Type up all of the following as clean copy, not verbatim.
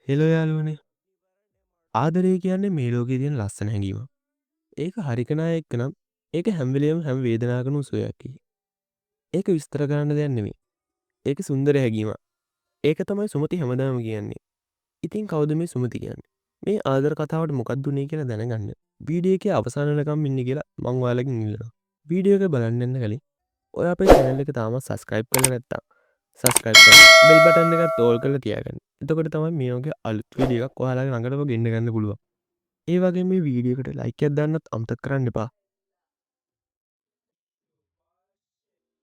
Hello යාළුවනේ. ආදරය කියන්නේ මේ ලෝකේ තියෙන ලස්සන හැඟීමක්. ඒක හරි කෙනා එක්ක නම් ඒක හැම වෙලේම හැම වේදනාවකම සුවයක්. ඒක විස්තර කරන්න දෙයක් නෙමෙයි. ඒක සුන්දර හැඟීමක්. ඒක තමයි සුමති හැමදාම කියන්නේ. ඉතින් කවුද මේ සුමති කියන්නේ? මේ ආදර කතාවට මොකක්ද උනේ කියලා දැනගන්න වීඩියෝ එකේ අවසාන වෙනකම් ඉන්න කියලා මං ඔයාලගෙන් ඉල්ලනවා. වීඩියෝ එක බලන්න යන්න කලින් ඔයා අපේ චැනල් එක තාමත් සබ්ස්ක්‍රයිබ් කරලා නැත්නම් සබ්ස්ක්‍රයිබ් කරලා බෙල් බටන් එකත් ඕල් කරලා තියාගන්න. එතකොට තමයි මේ වගේ අලුත් වීඩියෝ එකක් ඔයාලගේ ළඟටම ගෙන්න ගන්න පුළුවන්. ඒ වගේම මේ වීඩියෝ එකට ලයික් එකක් දාන්නත් අමතක කරන්න එපා.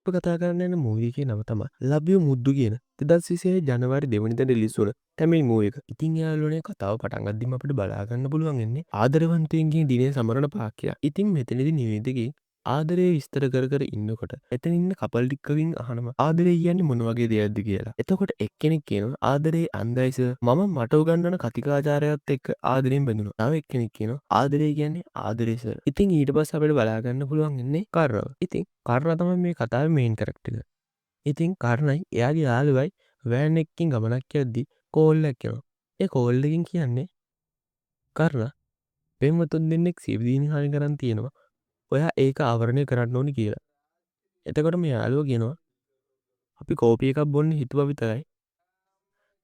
අපි කතා කරන්න යන මූවි එකේ නම තමයි ලව් you මුද්දු කියන 2026 ජනවාරි 2 වෙනිදා රිලීස් වුණ තමිල් මූවි එක. ඉතින් යාළුවනේ, කතාව පටන් ගද්දිම අපිට බලා ගන්න පුළුවන් වෙන්නේ ආදරවන්තයින්ගේ දිනය සමරන පාක්කයක්. ඉතින් මෙතනදී නිවේදකේ ආදරේ විස්තර කර කර ඉන්නකොට එතන ඉන්න කපල් ටිකකින් අහනවා ආදරේ කියන්නේ මොන වගේ දෙයක්ද කියලා. එතකොට එක්කෙනෙක් කියනවා ආදරේ අන්ධයි සර්, මම මට උගන්වන කතිකාචාරයත් එක්ක ආදරෙන් බැඳුණා. තව එක්කෙනෙක් කියනවා ආදරේ කියන්නේ ආදරේ සර්. ඉතින් ඊට පස්සේ අපිට බලා ගන්න පුළුවන් වෙන්නේ කර්ණව. ඉතින් කර්ණ තමයි මේ කතාවේ මේන් කැරක්ටර් එක. ඉතින් කර්ණයි එයාගේ යාළුවයි වෑන් එකකින් ගමනක් යද්දි කෝල් එකක් එනවා. ඒ කෝල් එකෙන් කියන්නේ කර්ණ පෙම්වතුන් දෙන්නෙක් සියදිවි හානි කරන් තියෙනවා, ඔයා ඒක ආවරණය කරන්න ඕනි කියලා. එතකොට මේ යාළුවා කියනවා අපි කෝපි එකක් බොන්න හිතුවා විතරයි.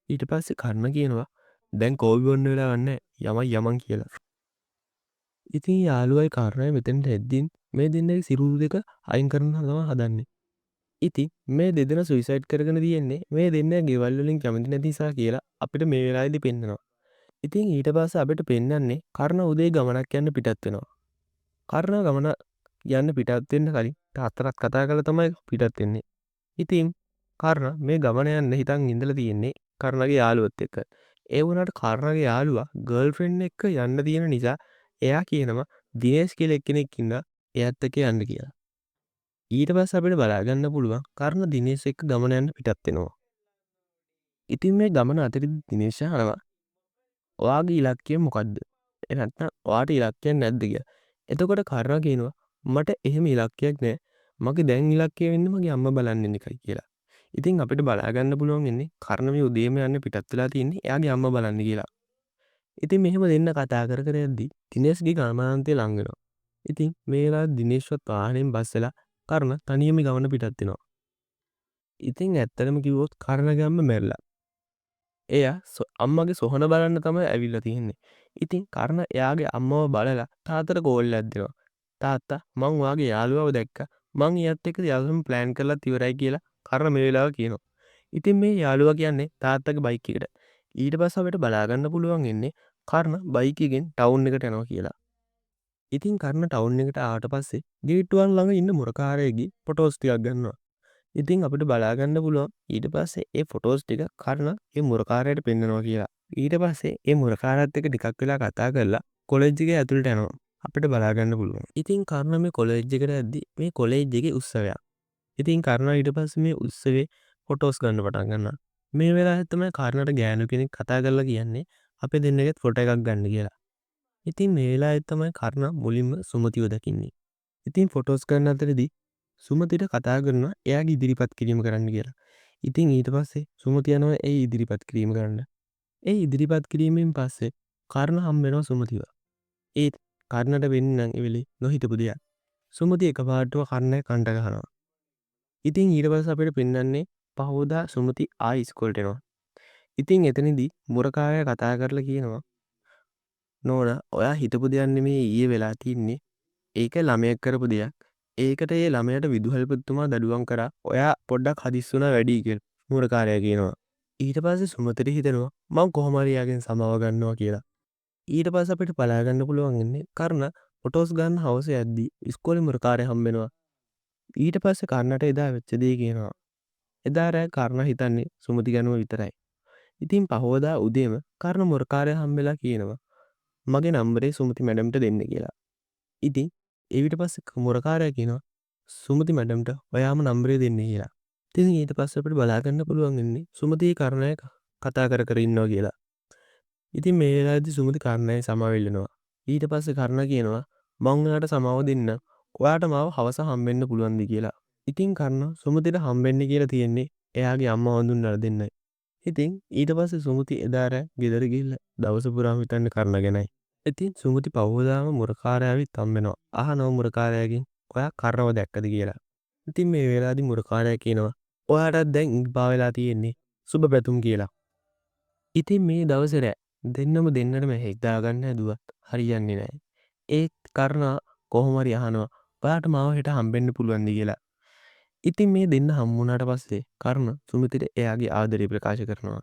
ඊට පස්සේ කර්ණ කියනවා දැන් කෝපි බොන්න වෙලාවක් නැහැ, යමන් යමන් කියලා. ඉතින් යාළුවයි කර්ණයි මෙතෙන්ට එද්දින් මේ දෙන්නගේ සිරුරු දෙක අයින් කරන්න තමයි හදන්නේ. ඉතින් මේ දෙදෙනා සුයිසයිඩ් කරගෙන තියෙන්නේ මේ දෙන්නා ගෙවල් වලින් කැමති නැති නිසා කියලා අපිට මේ වෙලාවේදී පෙන්නනවා. ඉතින් ඊට පස්සේ අපිට පෙන්නන්නේ කර්ණ උදේ ගමනක් යන්න පිටත් වෙනවා. කර්ණ ගමන යන්න පිටත් වෙන්න කලින් තාත්තටත් කතා කරලා තමයි පිටත් වෙන්නේ. ඉතින් කර්ණ මේ ගමන යන්න හිතන් ඉඳලා තියෙන්නේ කර්ණගේ යාළුවොත් එක්ක. ඒ වුණාට කර්ණගේ යාළුවා ගර්ල්ෆ්‍රෙන්ඩ් එක්ක යන්න තියෙන නිසා එයා කියනවා දිනේෂ් කියලා එක්කෙනෙක් ඉන්නවා, එයාත් එක්ක යන්න කියලා. ඊට පස්සේ අපිට බලා ගන්න පුළුවන් කර්ණ දිනේෂ් එක්ක ගමන යන්න පිටත් වෙනවා. ඉතින් මේ ගමන අතරේදී දිනේෂ් අහනවා ඔයාගේ ඉලක්කය මොකද්ද? එහෙම නැත්නම් ඔයාට ඉලක්කයක් නැද්ද කියලා. එතකොට කර්ණ කියනවා මට එහෙම ඉලක්කයක් නෑ, මගේ දැන් ඉලක්කය වෙන්නේ මගේ අම්මා බලන්න එන එකයි කියලා. ඉතින් අපිට බලා ගන්න පුළුවන් වෙන්නේ කර්ණ මේ උදේම යන්න පිටත් වෙලා තින්නේ එයාගේ අම්මා බලන්න කියලා. ඉතින් මෙහෙම දෙන්න කතා කර කර යද්දි දිනේෂ්ගේ ගමනාන්තය ලං වෙනවා. ඉතින් මේ වෙලාවේ දිනේෂ්වත් වාහනයෙන් බස්සලා කර්ණ තනියම ගමන පිටත් වෙනවා. ඉතින් ඇත්තටම කිව්වොත් කර්ණගේ අම්මා මැරිලා. එයා අම්මගේ සොහන බලන්න තමයි ඇවිල්ලා තියෙන්නේ. ඉතින් කර්ණ එයාගේ අම්මව බලලා තාත්තට කෝල් එකක් දෙනවා. තාත්තා, මං ඔයාගේ යාළුවව දැක්කා, මං එයාත් එක්ක යන්න ප්ලෑන් කරලත් ඉවරයි කියලා කර්ණ මේ වෙලාව කියනවා. ඉතින් මේ යාළුවා කියන්නේ තාත්තගේ බයික් එකට. ඊට පස්සේ අපිට බලා ගන්න පුළුවන් වෙන්නේ කර්ණ බයික් එකෙන් ටවුන් එකට යනවා කියලා. ඉතින් කර්ණ ටවුන් එකට ආවට පස්සේ ගේට්ටුවන් ළඟ ඉන්න මුරකාරයෙක්ගේ ෆොටෝස් ටිකක් ගන්නවා. ඉතින් අපිට බලා ගන්න පුළුවන් ඊට පස්සේ ඒ ෆොටෝස් ටික කර්ණ ඒ මුරකාරයාට පෙන්නනවා කියලා. ඊට පස්සේ ඒ මුරකාරයාත් එක්ක ටිකක් වෙලා කතා කරලා කොලෙජ් එකේ ඇතුළට යනවා. අපිට බලා ගන්න පුළුවන්. ඉතින් කර්ණ මේ කොලෙජ් එකට යද්දි මේ කොලෙජ් එකේ උත්සවයක්. ඉතින් කර්ණ ඊට පස්සේ මේ උත්සවේ ෆොටෝස් ගන්න පටන් ගන්නවා. මේ වෙලාවේ තමයි කර්ණට ගෑනු කෙනෙක් කතා කරලා කියන්නේ අපේ දෙන්නගෙත් ෆොටෝ එකක් ගන්න කියලා. ඉතින් මේ වෙලාවේ තමයි කර්ණ මුලින්ම සුමතිව දකින්නේ. ඉතින් ෆොටෝස් ගන්න අතරේදී සුමතිට කතා කරනවා එයාගේ ඉදිරිපත් කිරීම කරන්න කියලා. ඉතින් ඊට පස්සේ සුමති යනවා ඒ ඉදිරිපත් කිරීම කරන්න. ඒ ඉදිරිපත් කිරීමෙන් පස්සේ කර්ණ හම් වෙනවා සුමතිව. ඒත් කර්ණට වෙන්නේ නම් ඒ වෙලේ නොහිතපු දෙයක්. සුමති එකපාරටම කර්ණය කන්ට ගහනවා. ඉතින් ඊට පස්සේ අපිට පෙන්වන්නේ පහවදා සුමති ආයි ඉස්කෝලේට එනවා. ඉතින් එතනදී මුරකාරයා කතා කරලා කියනවා නෝනා, ඔයා හිතපු දෙයක් නෙමෙයි ඊයේ වෙලා තින්නේ. ඒක ළමයෙක් කරපු දෙයක්. ඒකට ඒ ළමයාට විදුහල්පතිතුමා දඩුවම් කරා. ඔයා පොඩ්ඩක් හදිස්සි වුණා වැඩි කියලා මුරකාරයා කියනවා. ඊට පස්සේ සුමතිට හිතෙනවා මං කොහොම හරි එයාගෙන් සමාව ගන්නවා කියලා. ඊට පස්සේ අපිට බලා ගන්න පුළුවන් වෙන්නේ කර්ණ ෆොටෝස් ගන්න හවස යද්දි ඉස්කෝලේ මුරකාරයා හම්බ වෙනවා. ඊට පස්සේ කර්ණට එදා වෙච්ච දේ කියනවා. එදා රෑ කර්ණ හිතන්නේ සුමති ගැනම විතරයි. ඉතින් පහවදා උදේම කර්ණ මුරකාරයා හම්බෙලා කියනවා මගේ නම්බරේ සුමති මැඩම්ට දෙන්න කියලා. ඉතින් ඊට පස්සේ මුරකාරයා කියනවා සුමති මැඩම්ට ඔයාම නම්බරේ දෙන්න කියලා. ඉතින් ඊට පස්සේ අපිට බලා ගන්න පුළුවන් වෙන්නේ සුමති කර්ණය කතා කර කර ඉන්නවා කියලා. ඉතින් මේ වෙලාවේදී සුමති කර්ණය සමාව ඉල්ලනවා. ඊට පස්සේ කර්ණ කියනවා මං ඔයාට සමාව දෙන්න, ඔයාට මාව හවස හම්බෙන්න පුළුවන්ද කියලා. ඉතින් කර්ණ සුමතිට හම්බෙන්න කියලා තියෙන්නේ එයාගේ අම්මා හඳුන්වලා දෙන්නයි. ඉතින් ඊට පස්සේ සුමති එදා රෑ ගෙදර ගිහිල්ලා දවස පුරාම හිතන්නේ කර්ණ ගැනයි. ඉතින් සුමති පහුවදාම මුරකාරයා ඇවිත් හම්බෙනවා. අහනවා මුරකාරයාගෙන් ඔයා කර්ණව දැක්කද කියලා. ඉතින් මේ වෙලාවේදී මුරකාරයා කියනවා ඔයාටත් දැන් ඉඟිපා වෙලා තියෙන්නේ සුබ පැතුම් කියලා. ඉතින් මේ දවසේ රෑ දෙන්නම දෙන්නටම හිතා ගන්න හැදුවත් හරියන්නේ නෑ. ඒත් කර්ණා කොහොම හරි අහනවා ඔයාට මාව හෙට හම්බෙන්න පුළුවන්ද කියලා. ඉතින් මේ දෙන්න හම්බුනාට පස්සේ කර්ණ සුමතිට එයාගේ ආදරය ප්‍රකාශ කරනවා.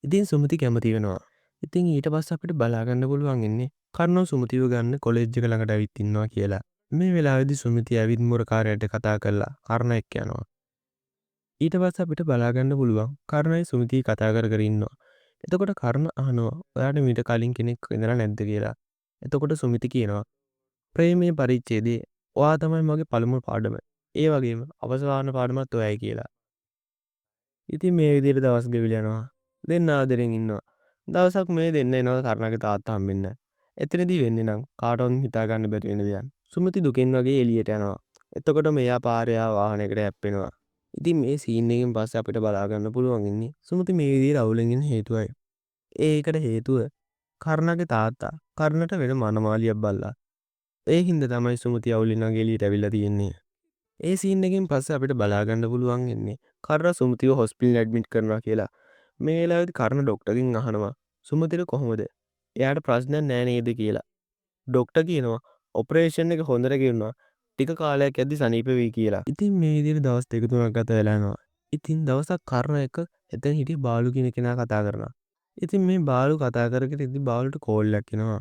ඉතින් සුමති කැමති වෙනවා. ඉතින් ඊට පස්සේ අපිට බලා ගන්න පුළුවන් ඉන්නේ කර්ණ සුමතිව ගන්න කොලෙජ් එක ළඟට ඇවිත් ඉන්නවා කියලා. මේ වෙලාවේදී සුමති ඇවිත් මුරකාරයාට කතා කරලා කර්ණ එක්ක යනවා. ඊට පස්සේ අපිට බලා ගන්න පුළුවන් කර්ණයි සුමතියි කතා කර කර ඉන්නවා. එතකොට කර්ණ අහනවා ඔයාට මීට කලින් කෙනෙක් ඉඳලා නැද්ද කියලා. එතකොට සුමිති කියනවා ප්‍රේමයේ පරිච්ඡේදයේ ඔයා තමයි මගේ පළමු පාඩම. ඒ වගේම අවසාන පාඩමත් ඔයයි කියලා. ඉතින් මේ විදිහට දවස් ගෙවිලා යනවා. දෙන්න ආදරෙන් ඉන්නවා. දවසක් මේ දෙන්න එනවා කර්ණගේ තාත්තා හම්බෙන්න. එතනදී වෙන්නේ නම් කාටවත් හිතා ගන්න බැරි වෙන දෙයක්. සුමති දුකෙන් වගේ එළියට යනවා. එතකොට මෙයා පාරේ ආ වාහනයකට හැප්පෙනවා. ඉතින් මේ සීන් එකෙන් පස්සේ අපිට බලා ගන්න පුළුවන් ඉන්නේ සුමති මේ විදිහට අවුලෙන් ඉන්න හේතුවයි. ඒකට හේතුව කර්ණගේ තාත්තා කර්ණට වෙන මනමාලියක් බල්ලා. ඒ හින්දා තමයි සුමති අවුලෙන් වගේ එළියට ඇවිල්ලා තියෙන්නේ. ඒ සීන් එකෙන් පස්සේ අපිට බලා ගන්න පුළුවන් ඉන්නේ කර්ණ සුමතිව හොස්පිටල් ඇඩ්මිට් කරනවා කියලා. මේ වෙලාවේදී කර්ණ ඩොක්ටර්ගෙන් අහනවා සුමතිට කොහොමද? එයාට ප්‍රශ්නයක් නෑ නේද කියලා. ඩොක්ටර් කියනවා ඔපරේෂන් එක හොඳට ගෙවුණා. ටික කාලයක් යද්දි සනීප වෙයි කියලා. ඉතින් මේ විදිහට දවස් දෙක තුනක් ගත වෙලා යනවා. ඉතින් දවසක් කර්ණ එක්ක එතන හිටිය බාලු කියන කෙනා කතා කරනවා. ඉතින් මේ බාලු කතා කර කර ඉද්දි බාලුට කෝල් එකක් එනවා.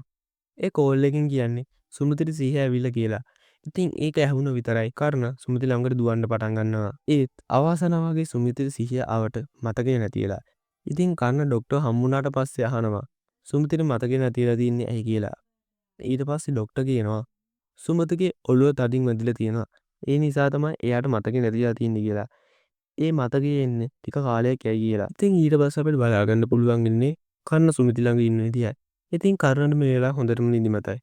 ඒ කෝල් එකෙන් කියන්නේ සුමතිට සිහිය ඇවිල්ලා කියලා. ඉතින් ඒක ඇහුණ විතරයි කර්ණ සුමති ළඟට දුවන්න පටන් ගන්නවා. ඒත් අවාසනාව වගේ සුමතිට සිහිය ආවට මතකේ නැති වෙලා. ඉතින් කර්ණ ඩොක්ටර් හම්බුනාට පස්සේ අහනවා සුමතිට මතකේ නැති වෙලා තින්නේ ඇයි කියලා. ඊට පස්සේ ඩොක්ටර් කියනවා සුමතිගේ ඔළුව තදින් වැදිලා තියෙනවා. ඒ නිසා තමයි එයාට මතකේ නැති වෙලා තින්නේ කියලා. ඒ මතකේ එන්නේ ටික කාලයක් යයි කියලා. ඉතින් ඊට පස්සේ අපිට බලා ගන්න පුළුවන් ඉන්නේ කර්ණ සුමති ළඟ ඉන්න විදියයි. ඉතින් කර්ණට මේ වෙලාව හොඳටම නිදිමතයි.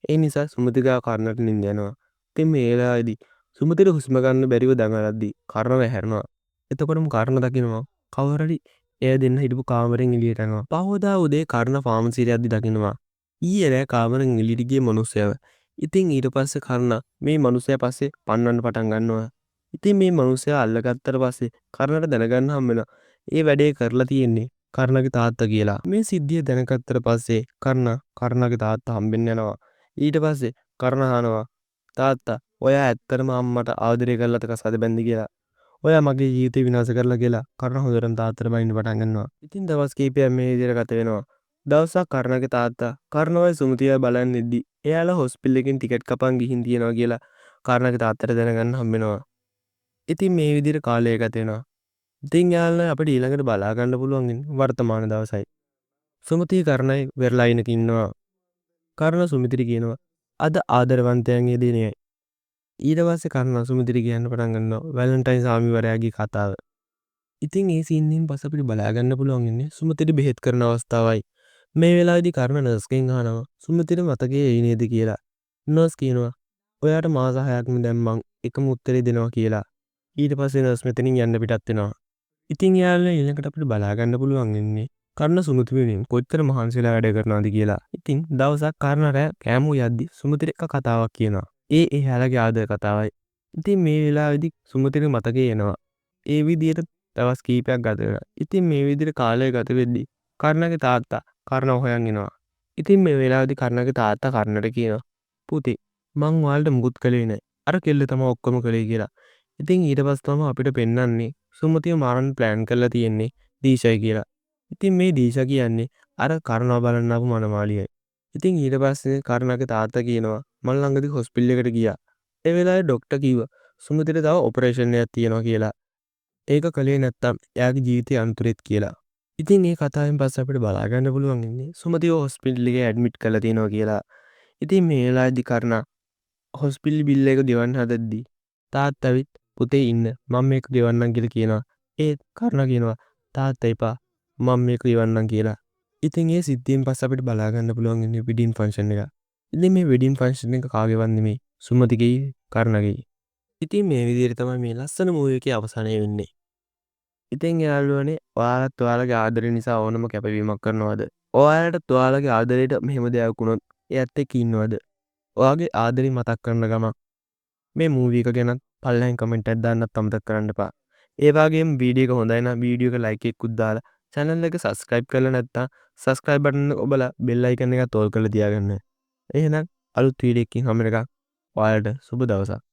ඒ නිසා සුමති ගාව කර්ණට නිින්ද යනවා. ඉතින් මේ වෙලාවේදී සුමතිට හුස්ම ගන්න බැරිව දඟලද්දී කර්ණව හැරෙනවා. එතකොටම කර්ණ දකිනවා කවුරු හරි එය දෙන්න හිටපු කාමරෙන් එළියට යනවා. පහවදා උදේ කර්ණ ෆාමසියට යද්දි දකිනවා ඊයේ රෑ කාමරෙන් එළියට ගිය මනුස්සයව. ඉතින් ඊට පස්සේ කර්ණ මේ මනුස්සයා පස්සේ පන්නන්න පටන් ගන්නවා. ඉතින් මේ මනුස්සයා අල්ලගත්තට පස්සේ කර්ණට දැනගන්න හම්බ වෙනවා ඒ වැඩේ කරලා තියෙන්නේ කර්ණගේ තාත්තා කියලා. මේ සිද්ධිය දැනගත්තට පස්සේ කර්ණ කර්ණගේ තාත්තා හම්බෙන්න යනවා. ඊට පස්සේ කර්ණ අහනවා තාත්තා ඔයා ඇත්තටම අම්මට ආදරය කරලාද කසාද බැන්දේ කියලා. ඔයා මගේ ජීවිතේ විනාශ කරලා කියලා කර්ණ හොඳටම තාත්තට බනින්න පටන් ගන්නවා. ඉතින් දවස් කීපයක් මේ විදිහට ගත වෙනවා. දවසක් කර්ණගේ තාත්තා කර්ණවයි සුමතියයි බලන් ඉද්දි එයාලා හොස්පිටල් එකෙන් ටිකට් කපන් ගිහින් තියනවා කියලා කර්ණගේ තාත්තට දැනගන්න හම්බ වෙනවා. ඉතින් මේ විදිහට කාලය ගත වෙනවා. ඉතින් යාළුවනේ අපිට ඊළඟට බලා ගන්න පුළුවන් ඉන්නේ වර්තමාන දවසයි. සුමතියි කර්ණයි වෙරළා අයිනක ඉන්නවා. කර්ණ සුමතිට කියනවා අද ආදරවන්තයන්ගේ දිනයයි. ඊට පස්සේ කර්ණ සුමතිට කියන්න පටන් ගන්නවා වැලන්ටයින් සාමිවරයාගේ කතාව. ඉතින් ඒ සීන් එකෙන් පස්සේ අපිට බලා ගන්න පුළුවන් ඉන්නේ සුමතිට බෙහෙත් කරන අවස්ථාවයි. මේ වෙලාවේදී කර්ණ නර්ස්ගෙන් අහනවා සුමතිට මතකයේ එයි නේද කියලා. නර්ස් කියනවා ඔයාට මාස 6ක්ම දැන් මං එකම උත්තරේ දෙනවා කියලා. ඊට පස්සේ නර්ස් මෙතනින් යන්න පිටත් වෙනවා. ඉතින් යාළුවනේ ඊළඟට අපිට බලා ගන්න පුළුවන් ඉන්නේ කර්ණ සුමති වෙනුවෙන් කොච්චර මහන්සි වෙලා වැඩ කරනවද කියලා. ඉතින් දවසක් කර්ණ රෑ කෑම උයද්දි සුමතිට එක කතාවක් කියනවා. ඒ එයාලගේ ආදර කතාවයි. ඉතින් මේ වෙලාවේදී සුමතිට මතකේ එනවා. ඒ විදිහට දවස් කීපයක් ගත වෙනවා. ඉතින් මේ විදිහට කාලය ගත වෙද්දී කර්ණගේ තාත්තා කර්ණව හොයන් එනවා. ඉතින් මේ වෙලාවේදී කර්ණගේ තාත්තා කර්ණට කියනවා පුතේ මං ඔයාලට මුකුත් කළේ නෑ. අර කෙල්ල තමයි ඔක්කොම කළේ කියලා. ඉතින් ඊට පස්සේ තමයි අපිට පෙන්වන්නේ සුමතිව මරන්න ප්ලෑන් කරලා තියෙන්නේ දීෂයි කියලා. ඉතින් මේ දීෂා කියන්නේ අර කර්ණව බලන්න ආපු මනමාලියයි. ඉතින් ඊට පස්සේ කර්ණගේ තාත්තා කියනවා මං ළඟදී හොස්පිටල් එකට ගියා. ඒ වෙලාවේ ඩොක්ටර් කිව්වා සුමතිට තව ඔපරේෂන් එකක් තියෙනවා කියලා. ඒක කළේ නැත්තම් එයාගේ ජීවිතේ අනුතරෙත් කියලා. ඉතින් මේ කතාවෙන් පස්සේ අපිට බලා ගන්න පුළුවන් ඉන්නේ සුමතිව හොස්පිටල් එකේ ඇඩ්මිට් කරලා තියෙනවා කියලා. ඉතින් මේ වෙලාවේදී කර්ණා හොස්පිටල් බිල් එක ගෙවන්න හදද්දී තාත්තා ඇවිත් පුතේ ඉන්න මම මේක ගෙවන්නම් කියලා කියනවා. ඒත් කර්ණා කියනවා තාත්තා එපා මම මේක ගෙවන්නම් කියලා. ඉතින් ඒ සිද්ධියෙන් පස්සේ අපිට බලා ගන්න පුළුවන් ඉන්නේ වෙඩින් ෆන්ක්ෂන් එක. ඉතින් මේ වෙඩින් ෆන්ක්ෂන් එක කාගේවත් නෙමෙයි සුමතිගේ කර්ණගේ. ඉතින් මේ විදිහට තමයි මේ ලස්සන මූවි එකේ අවසානය වෙන්නේ. ඉතින් යාළුවනේ, ඔයාලත් ඔයාලගේ ආදරය නිසා ඕනම කැපවීමක් කරනවද? ඔයාලටත් ඔයාලගේ ආදරයට මෙහෙම දෙයක් වුණොත් එයත් එක්ක ඉන්නවද? ඔයාගේ ආදරේ මතක් කරන ගමන් මේ මූවි එක ගැනත් පල්ලෙහායින් කමෙන්ට් එකක් දාන්නත් අමතක කරන්න එපා. ඒ වගේම වීඩියෝ එක හොඳයි නම් වීඩියෝ එක ලයික් එකකුත් දාලා, චැනල් එක සබ්ස්ක්‍රයිබ් කරලා නැත්නම් සබ්ස්ක්‍රයිබ් බටන් එක ඔබලා බෙල් අයිකන් එකත් ඕල් කරලා තියාගන්න. එහෙනම් අලුත් වීඩියෝ එකකින් හමු වෙනකම් ඔයාලට සුබ දවසක්.